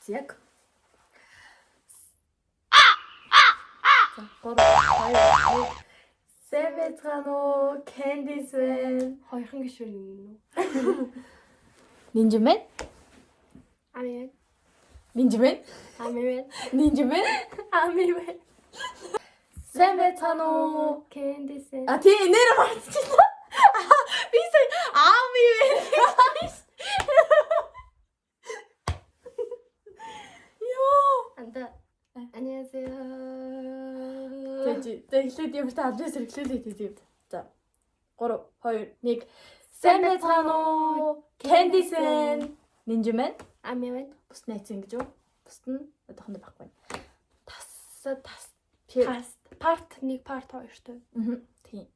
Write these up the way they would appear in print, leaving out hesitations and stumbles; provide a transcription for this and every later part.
Яг. За 3 2 1. Сайн байцгаана уу? Candice байна. Хоёрхан гишүүн юм уу? Нинжин байна. Ами байна. Нинжин байна. Ами байна. Нинжин байна. Ами байна. Сайн байцгаана уу? Candice. А тий нэр мартчихлаа. Би сая аами байна. Йоо. Анда. 안녕하세요. За чи за эхлээд ямар та адрес хэрэглүүлээ тий. За 3 2 1. Сайн байцгаана уу? Candice байна. Нинжин байна. Ами байна. Бус найз ингэж юу? Бус нь одоохондоо байхгүй. Тас тас Part part 1 part 2-той. Мгм. Тийм.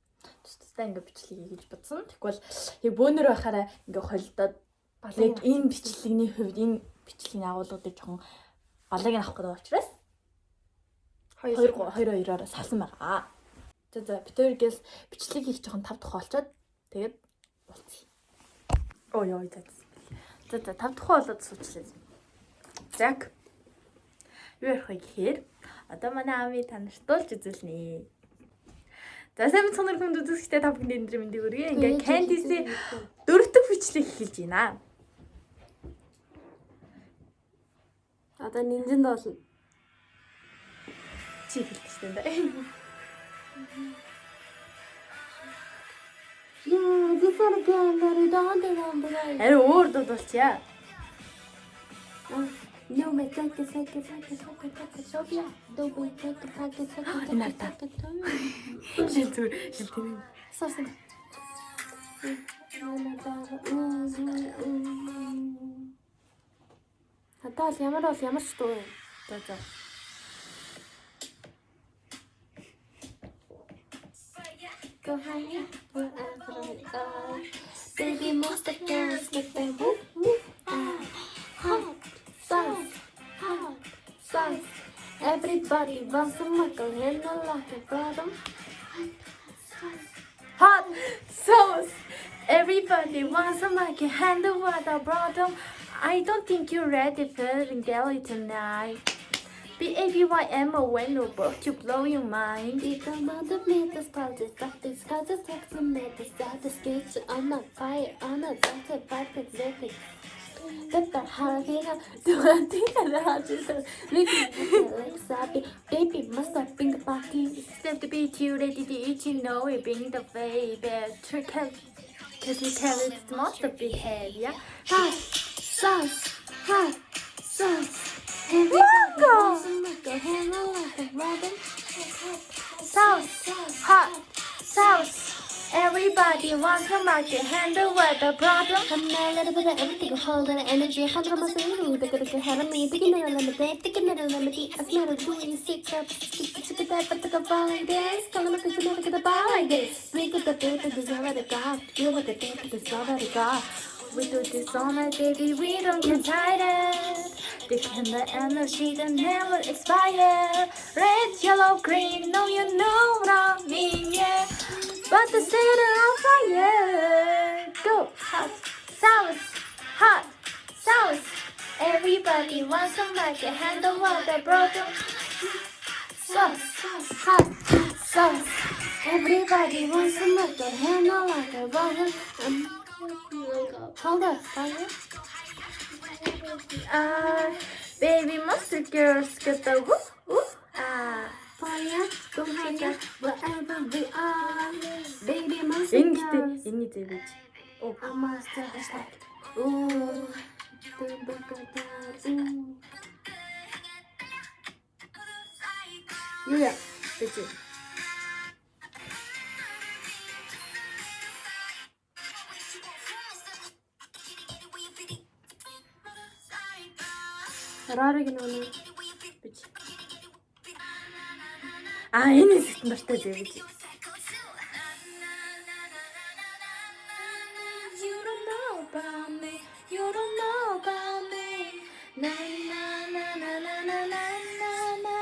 Тус тустай ингээ бичлэг хийж бодсон. Тэгвэл яг бөөнөр байхаараа ингээ холдоод яг энэ бичлэгний хувьд энэ бичлэгийн агуулгуудыг жоохон балаг нь авах гэдэг учраас 2 2 2-оор салсан байгаа. За за бид хоёр гээс бичлэг хийх жоохон тав тухай олцоод тэгээд болцъё. Оо ёо за. За за тав тухай болоод суучлаа. Зак. Юу ярих вэ гэхээр одоо манай аами та нарт дуулж үзүүлнэ. За сайн мэцхан хүнд үзэгчтэй та бүхэнд энэ мэндийг хүргэе. Ингээ Candice-ийн дөрөв дэх бичлэг эхэлж байна. Одоо нинжин болно. Чи эхэлчихсэн дээ. Yeah, this one again, but I don't know. Ари өөр дуу дуулчихъя. No me take it, take it, take it, take it, take it, Sophia. Don't be take it, take it, take it, take it, take it. Шил зүгээр шил тийм. Суусан. Одоо бол ямар бол ямар ч дуу юм. За за. Go higher, wherever I are. Baby, most of girls make them whoop whoop ah. Hot sauce, hot sauce. Everybody wants a muckle and a lot of bottom. Hot sauce. Everybody wants a mic handle what I brought them. I don't think you're ready for Delhi tonight. B A B Y M O N O but to blow your mind. You come on the meet the started, but this got the text and made the start the sketch on the fire on the doctor back exactly. Pepper Harvina, do I think I just like sabi, baby must have been party. Step to be too ready to eat you know it being the baby. Trick cause you tell it must behavior. Hot sauce, hot sauce. Everybody wants a muckle, handle like a robin. Sauce, hot sauce. Everybody wants a market handle what the problem. I'm a little bit of everything, hold on energy, hundred muscle, the good ahead of me, thinking that I'm a day, thinking that I'm a day, I smell it, doing six up, to the but the volunteers, calling my face, never get the ball like this. We got the paper, deserve the God, deal with the paper, deserve the God. We do this all night, baby, we don't get tired. The kind of energy that never expire. Red, yellow, green, no, you know what I mean, yeah. But the city on fire. Go, hot, sauce, hot, sauce. Everybody wants to make a handle what they brought them. Sauce, hot sauce. Everybody wants to make a handle like a robin. Hold up, fire. Ah, baby, monster girls get the whoop, whoop, ah. Fire, go higher, wherever we are. Baby, monster Энэ гэтээ girls. энэний зэ бич. A monster is like, ooh, the ooh. Юу яа? Бич. Рарыг нөө. Бич. А энэ хэсэгт нь дуртай зэ бич. You don't know about me. You don't know about me. Na na na na na na na na na.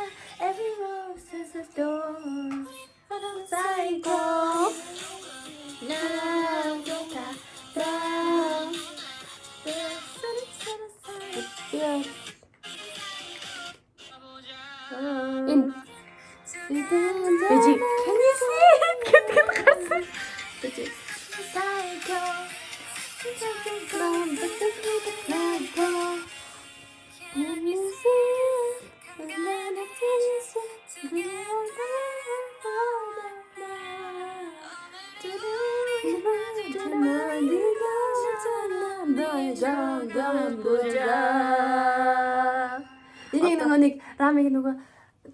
Every rose is a storm. Psycho. Now get down. Yeah. 보자. Энийг нөгөө нэг рамыг нөгөө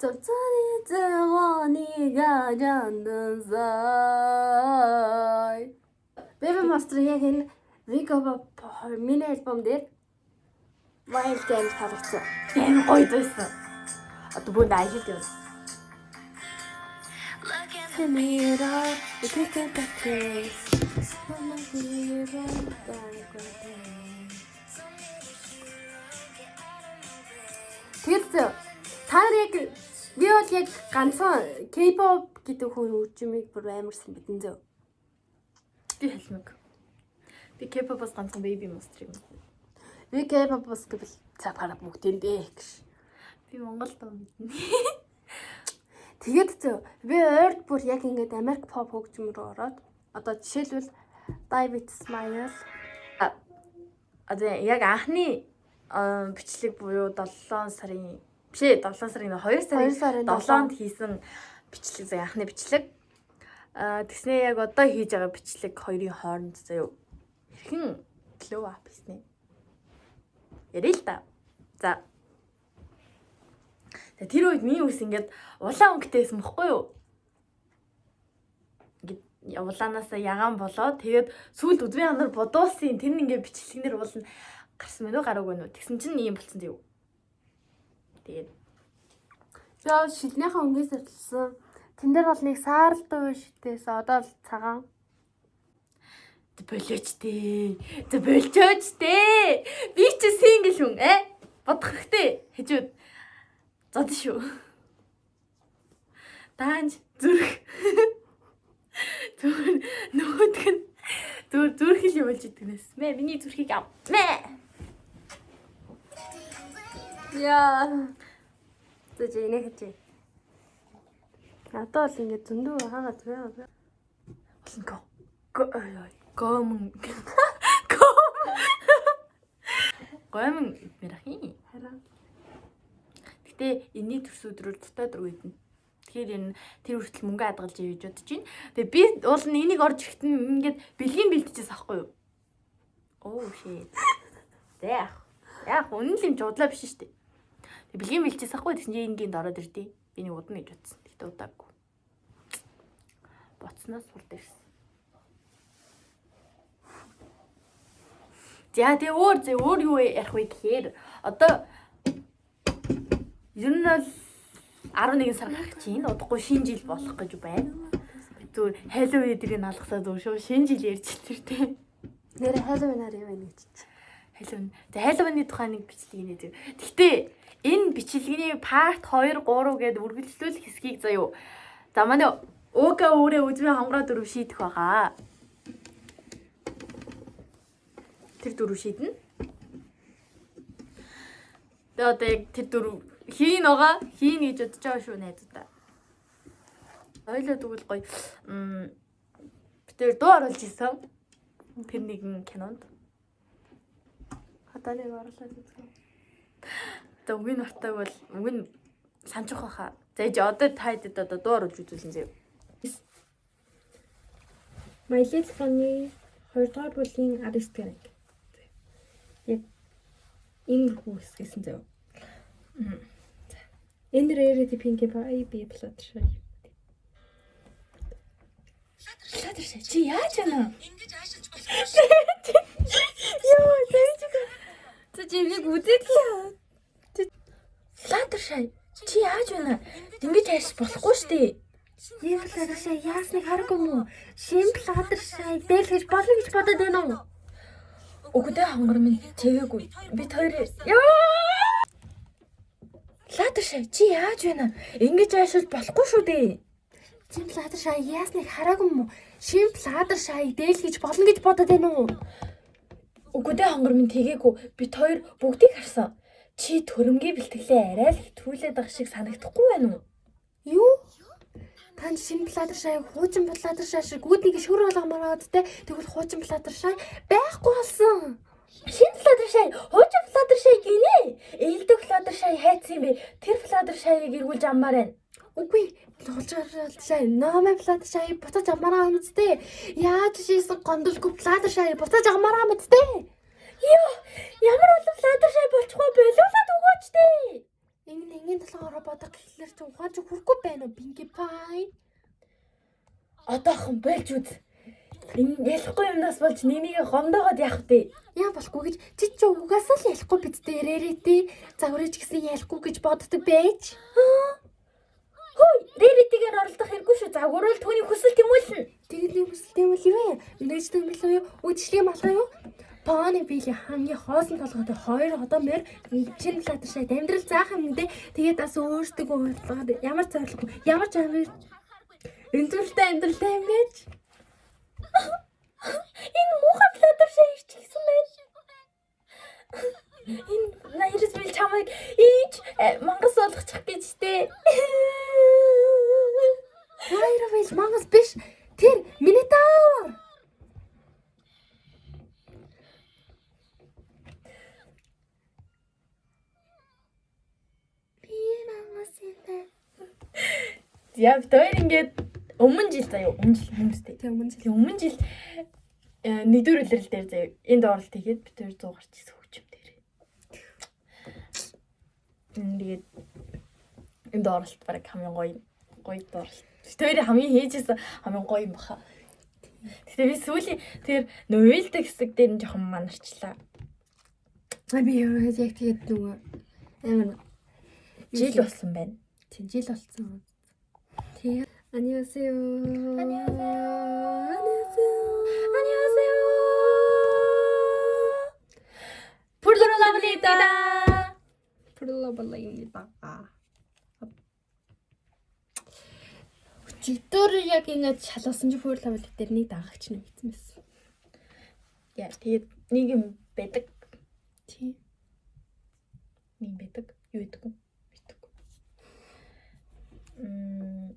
зовцоны зовооныга жандансай. Baby Monster яг энэ Vigo миний альбом дээр Wild Games таалагдсан. Амар гоё байсан. Одоо бүр аялалд явна. Mirror, the cricket that plays. Тэгээд та нар яг би бол яг ганцхан K-pop гэдэг хүн хөгжмийг бүр амар сайн мэдэн зөө. Би хэлмэг. Би K-pop-оос ганцхан Baby Monster юм. Би K-pop-ос гэвэл за параа бүгд эндээ гэж. Би Монгол дуу мэднэ. Тэгээд зөө би ойрд бүр яг ингээд Америк pop хөгжим рүү ороод одоо жишээлбэл Die with Smile. Одоо яг анхны бичлэг буюу 7 сарын биш ээ 7 сарын 2 2 сарын сарын 7-нд хийсэн бичлэг заяа анхны бичлэг. Аа тэгснээ яг одоо хийж байгаа бичлэг хоёрын хооронд заяа хэрхэн glow up хийснэ. Яриа л да. За. За тэр үед миний үс ингээд улаан өнгөтэй байсан бохгүй юу? Ингээд улаанаасаа ягаан болоо. Тэгээд сүүлд үдвийн анар бодуулсан тэр нь ингээд бичлэгнэр уулна гарсан мэн үү гараагүй нү. Тэгсэн чинь ийм болцсон заяа. Тэгээд Би бол шилнийхээ өнгөөс арилсан. Тэн дээр бол нэг сааралтай шитээс одоо л цагаан. Тэ болооч дээ. Тэ болчооч дээ. Би чи сингл хүн ээ. Бодох хэрэгтэй. Хажууд зод шүү. Даанч зүрх. Зүгээр нөгөөдг нь зүгээр зүрх л явуулж идэг нэс. Мэ миний зүрхийг ав. Мэ. Яа. Зэ чи инээ хачи. Надад бол ингээд зөндөө хаагаад байна. Олон го. Го гомн. Гомн. Гомн мэрхи. Харин Гэтэ энэний төрс өдрөөр дутаа дөрөв идэнэ. Тэгэхээр энэ тэр хүртэл мөнгө хадгалж ив гэж бодож байна. Тэгээ би уул нь энийг орж ирэхэд нь ингээд бэлгийн бэлтжээс аахгүй юу? Оо shit. Зэ яах. Яах үнэн л юм ч удлаа биш шүү дээ. Тэгээ бэлгийн бэлтжээс аахгүй тэгсэн чинь энгийн ороод ирдээ. Би нэг удна гэж бодсон. Гэтэ удаагүй. Боцноос сурд ирсэн. За тэгээ өөр зэ өөр юу ярих вэ гэхээр одоо ер нь бол 11 сар гарах чинь удахгүй шинэ жил болох гэж байна. Зүгээр Halloween дэрийг алгасаа зүгээр шүү шинэ жил ярьж тэр тийм. нэр Halloween-аар юм байна гэж чи. Halloween. За Halloween-ы тухай нэг бичлэг нэ зү. Гэхдээ энэ бичлэгний part 2 3 гээд үргэлжлүүлэх хэсгийг заяо. За манай Ука өөрөө үзвийн хонгороо дөрөв шийдэх байгаа. Тэр дөрөв шийднэ. Тэгээ одоо яг тэр дөрөв хийн байгаа. Хийн гэж бодож байгаа шүү найзуудаа. Ойлоо тэгвэл гоё. Бид тэр дуу оруулж исэн. Тэр нэгэн кинонд. Одоо нэг орлоод үзье. За үгийн нуртайг бол үг нь санчих байхаа. За ээж одоо та хэдэд одоо дуу оруулж үзүүлэн заяа. My Little Pony 2 дугаар бүлгийн 19 дугаар анги. Яг энэ хүү хэсгийсэн заяа. За. Энэ Rarity Pinkie Pie би Fluttershy. Fluttershy чи яаж байна? Ингэж аашилж болохгүй шүү. Йоо, зэж. За чи нэг үзээд л. Fluttershy чи яаж байна? Ингэж аашилж болохгүй шүү дээ. Ийм Fluttershy яасныг хараагүй юм уу? Шин Fluttershy дээлгэж болно гэж бодод байна уу? Үгүй дээ хонгор минь чигээгүй. Бид хоёр ёо. Fluttershy чи яаж байна? Ингэж аашилж болохгүй шүү дээ. Шин Fluttershy яасныг хараагүй юм уу? Шин Fluttershy дээлгэж болно гэж бодод байна уу? Үгүй дээ хонгор минь тэгээгүй. Бид хоёр бүгдийг харсан. Чи төрөмгийн бэлтгэлээ арай л хэтрүүлээд байгаа шиг санагдахгүй байна уу? Юу? Танд шинэ Fluttershy, хуучин Fluttershy шиг үүднийг шүр болгомоор байгаа тэгвэл хуучин Fluttershy байхгүй болсон. Шинэ Fluttershy, хуучин Fluttershy гинэ. Ээлдэг Fluttershy хайцсан юм бэ? Тэр Fluttershy-г эргүүлж аммаар байна. Үгүй, хуучин Fluttershy, номын Fluttershy буцаж авмаар байгаа юм зү. Яаж шийсэн гондолгүй Fluttershy буцаж авмаар байгаа юм зү. Йоо, ямар улам Fluttershy болчихгүй болиулаад өгөөч дээ. Ингэ энгийн толгоороо бодох гэхлээр чи ухаан чи хүрхгүй байна уу? Pinkie Pie. Одоохон болж үз. Энэ ялахгүй юмнаас болж нэг нэгэ гомдоогоод яах вэ? Яа болохгүй гэж чи чи угаасаа л ялахгүй биз дээ Rarity. Загварч гэсэн ялахгүй гэж боддог байж. Хөөе, Rarity-гээр оролдох хэрэггүй шүү. Загварвал түүний хүсэл тэмүүлнэ. Тэгэл нэг хүсэл тэмүүл юу вэ? Нэгж тэмүүлээ юу? Үдшилгээ малгай юу? Поны биеийн хамгийн хоосон толгойтой хоёр одоо морь чин Fluttershy амьдрал заах юм дэ. Тэгээд бас өөртөө ойлгоод ямар зорилго ямар ч амир өндөрлөлтэй амьдралтай юм байж. Энэ муухай Fluttershy ирчихсэн байна. Энэ наярс бил чамайг ийж мангас болгочих гэж тээ. Хоёр биш мангас биш. Тэр Минотавр. Би мангас юм байна. Я бид хоёр ингээд өмнө жил заяа өмнө жил хүмүүстэй. Тэг өмнө жил. Тэг өмнө жил нэгдүгээр үлрэл дээр заяа энд оролт хийгээд бид хоёр 100 гарч ирсэн хөгжим дээр. Тэгээд энд оролт баг хамгийн гоё гоё оролт. Бид хоёрын хамгийн хийжсэн хамгийн гоё юм баха. Гэтэ би сүүлийн тэр нуйлдаг хэсэг дээр нь жоохон манарчлаа. А би яг тэгээд нөгөө амар Жил болсон байна. Тийм жил болсон. Тэгээ 안녕하세요. 안녕하세요. 안녕하세요. 안녕하세요. 불러라블리다. 불러블라입니다. Өчигдөр яг ингэж шалгасан чи Purlovely дээр нэг дагагч нэмэгдсэн байсан. Яа, тэгээд нэг юм байдаг. Тийм. Нэг юм байдаг. Юу гэдэг вэ? Мэдгүй. Мм.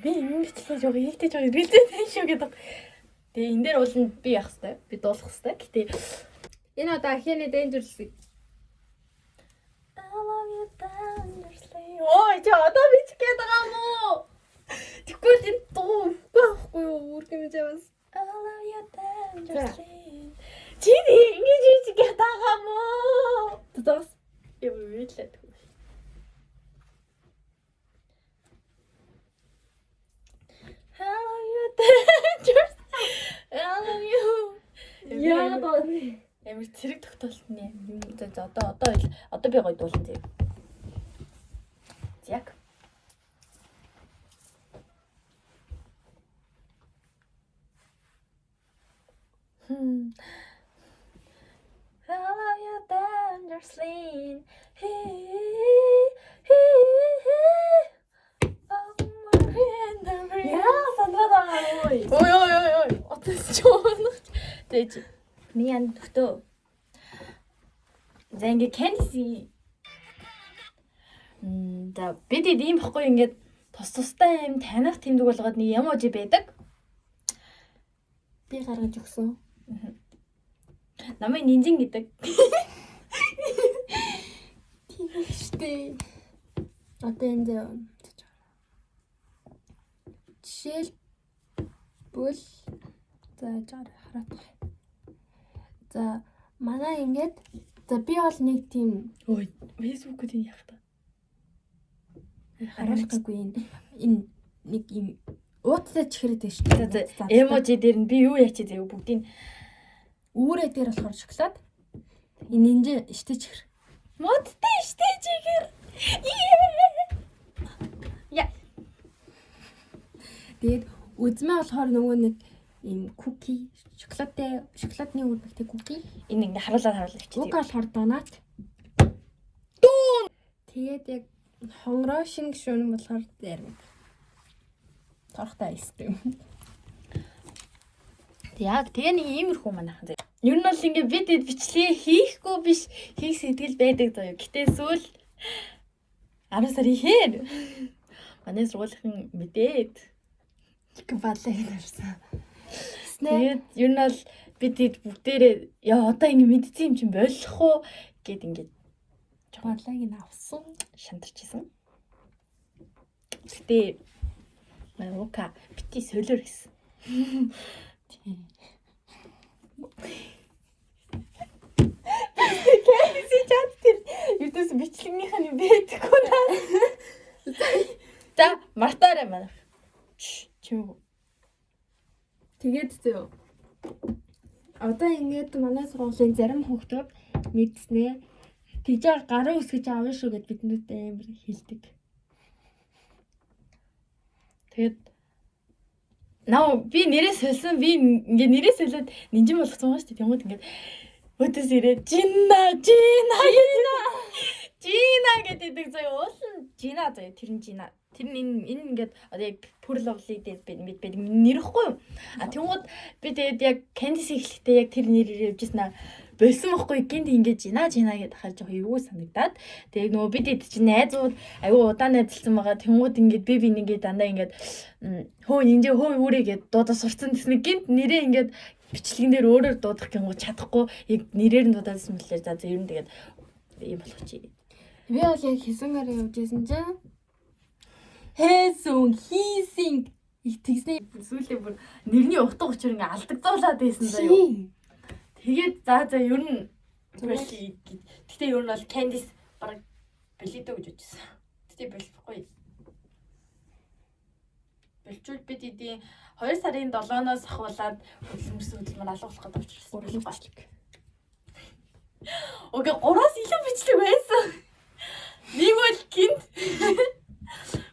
Би юм бичлээ жоо хийхдээ жоо бэлдээ шүү гэдэг. Тэгээ энэ дээр уул нь би явах хэвээр. Би дуулах хэвээр. Гэтэ Энэ одоо Ахины Dangerously. I love you dangerously. Ой, чи одоо бичих гээд байгаа юм уу? Тэгвэл энэ дуу өгөхгүй байхгүй юу? Үр гэмж яваас. I love you dangerously. Чи ингэж хийчих гээд байгаа юм уу? Тотоос. Яа, бичлээ. I love you dangerously. I love you. Яагаад байна? Амар цэрэг тогтоолт нэ. Юм за за одоо одоо ил- одоо би гоё дуулан зэ. Яг. Хм. I love you dangerously. Hey, hey, hey. Oh, my Яа сандраад байгаа юм. Ой ой ой ой. Отос чоонох. Тэгэж. Миний анд нөхдөө. За ингээ Candice за бид ийм бохгүй ингээд тус тустай юм таних тэмдэг болгоод нэг эможи байдаг. Би гаргаж өгсөн. Намайг нинжин гэдэг. Тийм штэ. Одоо энэ дээр унтаж байгаа. Жишээлбэл за жаар хараадах. За манай ингээд за би бол нэг тийм Ой, Facebook-д энэ яах та. харуулахгүй энэ энэ нэг юм ууттай чихрээд байна шүү За дээ. за эможи дээр нь би юу яачи заяа бүгдийг Үүрээ дээр болохоор шоколад. Энэ нинжин штэ чихэр. модтой штэ чигээр. Я. Тэгээд үзмээ болохоор нөгөө нэг ийм куки, шоколадтай, шоколадны үрмэгтэй куки. Энэ ингээ харуулаад харуулаад Уг хичээ. болохоор донат. Дүүн. Тэгээд яг хонгороо шин гişүүн болохоор зарим. Торхтой айстай юм. Яг тэгээ нэг иймэрхүү манайхан заяа. Ер нь бол ингээ бид эд бичлэгээ хийхгүй биш хийх сэтгэл байдаг заяа. Гэтэ сүүл 10 сарын ихээр манай сургуулийн мэдээд Балаг нарсан. Тэгээд ер нь бол бид хэд бүгдээрээ яа одоо ингэ мэдсэн юм чинь болох уу гэд ингээд Балаг нь авсан. шантарч исэн. Гэтэ манай Ука бити солиор гэсэн. Тийм. Кэнси чат тэр ердөөс бичлэгнийх нь байдаггүй наа. За мартаарай манай. Чим. Тэгээд зөө. Одоо ингээд манай сургуулийн зарим хүүхдүүд мэдснээ тийжээ гараа өсгөж авна шүү гэд биднэрт амар хэлдэг. Тэгээд наа би нэрээ сольсон, би ингээ нэрээ солиод нинжин болгосон байгаа шүү дээ. Тэнгууд ингээд өөдөөс ирээд Жина, Жина, Жина. Жина гэдэг заяа уул нь Жина заяа тэр нь Жина. Тэр нь энэ энэ ингээд одоо яг Pure Lovely дээр би мэд байдаг нэр ихгүй юу? А тэнгууд би тэгээд яг Candice эхлэхдээ яг тэр нэрээр явжсэн аа болсон бохгүй гинт ингээд Жина Жина гэдээ хахаар жоох эвгүй санагдаад тэгээд нөгөө бид эд чинь найзууд аюу удаан найзалсан байгаа. Тэнгууд ингээд би ингээд дандаа ингээд хөө нинжээ хөө үүрээ гэд дуудаа сурцсан гэсний гинт нэрээ ингээд бичлэгэн дээр өөрөөр дуудах гингуу чадахгүй яг нэрээр нь дуудаадсан мөлий за за ер нь тэгээд ийм болох чи. Би бол яг хийсэн гараа явж исэн чинь Хэсүн хийсэн их тэгснэ. Сүүлдээ бүр нэрний утга учир ингээ алдагдуулаад байсан заяа. Тэгээд за за ер нь болий гэж. Гэтэ ер нь бол Candice бараг болидо гэж бодчихсон. Гэтэ болохгүй. Болчвол бид эдийн 2 сарын 7-оос ахуулаад хөдөлмөрсөн хөдөлмөр алга болох гэдэг учраас Гурлан бичлэг. Окей, 3-аас илүү бичлэг байсан. Нэг бол гинт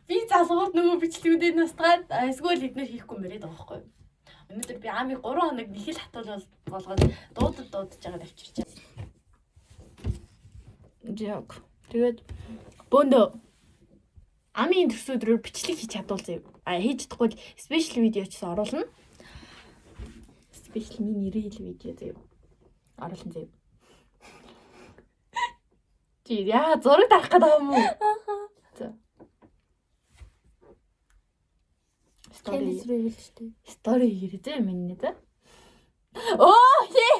би залгууд нөгөө бичлэгүүдээ настгаад эсвэл эднэр хийхгүй мөрөөд байгаа байхгүй юу? Өнөөдөр би аамыг 3 хоног нэг хэл хатуул болгоод дуудад дуудаж байгаа авчирч байна. Яг. Тэгээд бөөндөө амийн төрсөн өдрөөр бичлэг хийж чадвал заяа. А хийж чадахгүй л special видео ч гэсэн оруулна. Special миний real видео заяа. Оруулна заяа. Чи яа зураг дарах гэдэг юм уу? За. Story Candice рүү хэлжтэй. Story хийрээ зэ миний зэ. Оо хээ.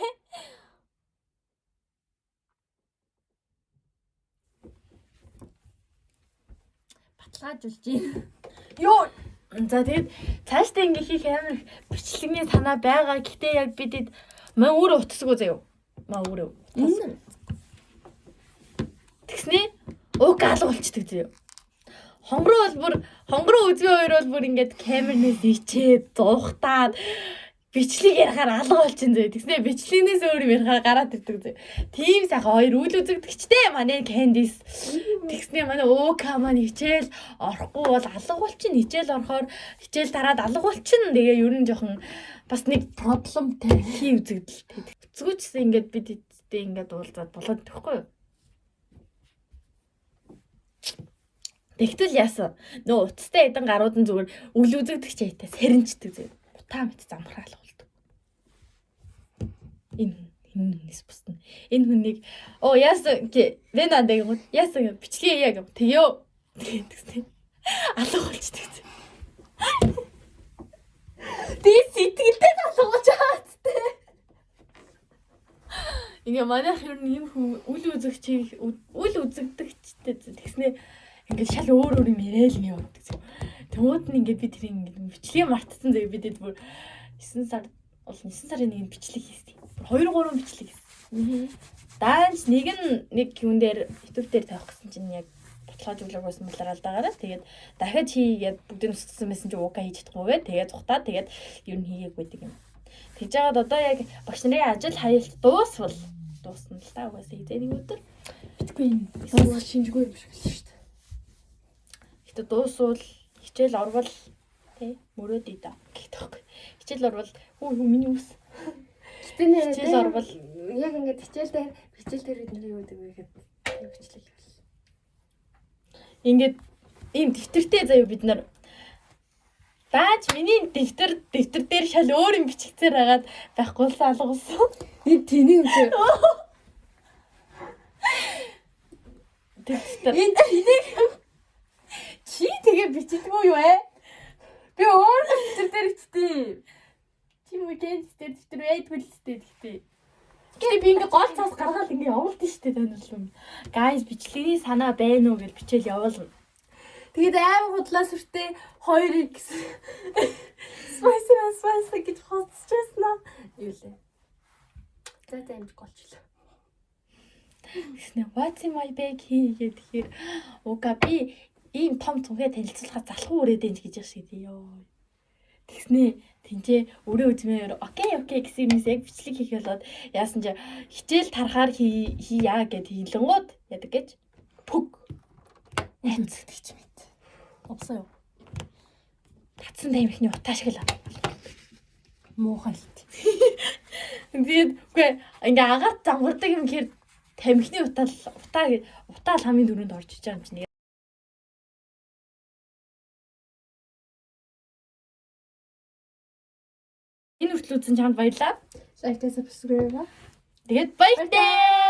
Баталгаажуулж байна. Йоо. За тэгээд цаашдаа ингээ хийх амар их бичлэгний санаа байгаа. Гэтэ яг бидэд маа өөрөө утасгүй заяа. Маа өөрөө утасгүй. Тэгснээ уг алга болчдөг заяа. Хонгороо бол бүр хонгороо үзгээ хоёр бол бүр ингээд камернээс ичээд зуухтаад бичлэг ярихаар алга болчин заяа. Тэгснээ бичлэгнээс өөр юм ярихаар гараад ирдэг заяа. Тийм сайхан хоёр үйл үзэгдэгчтэй манай Candice. Тэгснээ манай УК маань хичээл орохгүй бол алга болчин хичээл орохоор хичээл тараад алга болчин. Тэгээ ер нь жоохон бас нэг Проблемтай. хий үзэгдэлтэй. Зүгүүчсэн ингээд бид эдтэй ингээд уулзаад болоод төгөхгүй юу? Тэгтэл яасан? Нөө утастай эдэн гарууд нь зүгээр үл үзэгдэх чайтай сэрэнчдэг зүгээр. Утаа мэт замхраа алгуулдаг. Энэ хүн энэ хүнээс бусна. Энэ хүнийг оо яасан гэ вэна дэггүүд яасан бичлэгээ яа гэв. Тэгё. Тэгсэн. Алга болчдөг. Тэгээ сэтгэлдээ алга болж байгаа зү. Ингээ манайх ер нь ийм хүн үл үзэгчийг үл үзэгдэгчтэй тэгснээ ингээд шал өөр өөр юм яриад л юм явдаг. Тэнгууд нь ингээд би тэрийг ингээд бичлэгээ мартсан заяа бид бүр 9 сар бол 9 сарын нэг бичлэг хийсэн. 2 3 бичлэг хийсэн. Даанч нэг нь нэг юун дээр YouTube дээр тавих гэсэн чинь яг баталгаажуулаг байсан болохоор алдаагаараа тэгээд дахиад хийгээд бүгдийг нь устгасан байсан чинь уука хийж чадахгүйгээ тэгээд зүхтаа тэгээд ер нь хийгээгүй гэдэг юм. Тэгж жагаад одоо яг багш нарын ажил хаялт дуусвал дуусна л та угаасаа хэзээ нэг өдөр. Битгүй юм. Дуусах шинжгүй юм шиг л шүү дээ. Гэтэ дуусвал хичээл орвол тий мөрөөдөө да гэх тоххой. Хичээл орвол хүү хүү миний үс. Гэтэ нэ Хичээл орвол яг ингээд хичээл дээр хичээл дээр бид нэр юу гэдэг вэ гэхэд бичлэг хийвэл. Ингээд ийм дэвтэртэй заяа бид нар Дааж миний дэвтэр дэвтэр дээр шал өөр юм бичигцээр хагаад байхгүй болсон алгуулсан. Энэ тэний юм чи. Тэр Энэ энийг чи тэгээ бичдэггүй юу ээ? Би өөр дэвтэр дээр бичдэг. Чи мүжэн дээр дэвтэр байдгүй л дээ гэхдээ. Гэтэ би ингээ гол цаас гаргаад ингээ явуулдсан шүү дээ танирлаа. Guys, бичлэгийн санаа байна уу гэж бичээл явуулна. Тэгээд амар худлаа сүртэй 2x spicy spicy гэж хоцчихсан аа. Юу лээ. За за амжихгүй болчихлоо. Тэгснэ what's in my bag хийгээд тэгэхээр уга би ийм том цүнхээ танилцуулахад залхуу үрээд энэ гэж яах шиг тий ёо. Тэгснэ тэнцээ өрөө үзмээр okay okay гэсэн юмс яг бичлэг хийх болоод яасан чи хичээл тарахаар хийя гэд хийлэнгууд яадаг гэж пүг Найцдаг ч мэт. Увсан юу? Татсан тамхины утаа шиг л. Муухай л. Тэгээд үгүй ингээ агаар замгардаг юм гэхээр тамхины утаа утаа утаа л хамгийн түрүүнд орж иж байгаа юм чинь. Энэ хүртэл үзсэн чамд баярлалаа. Like, subscribe. Тэгээд баяртай.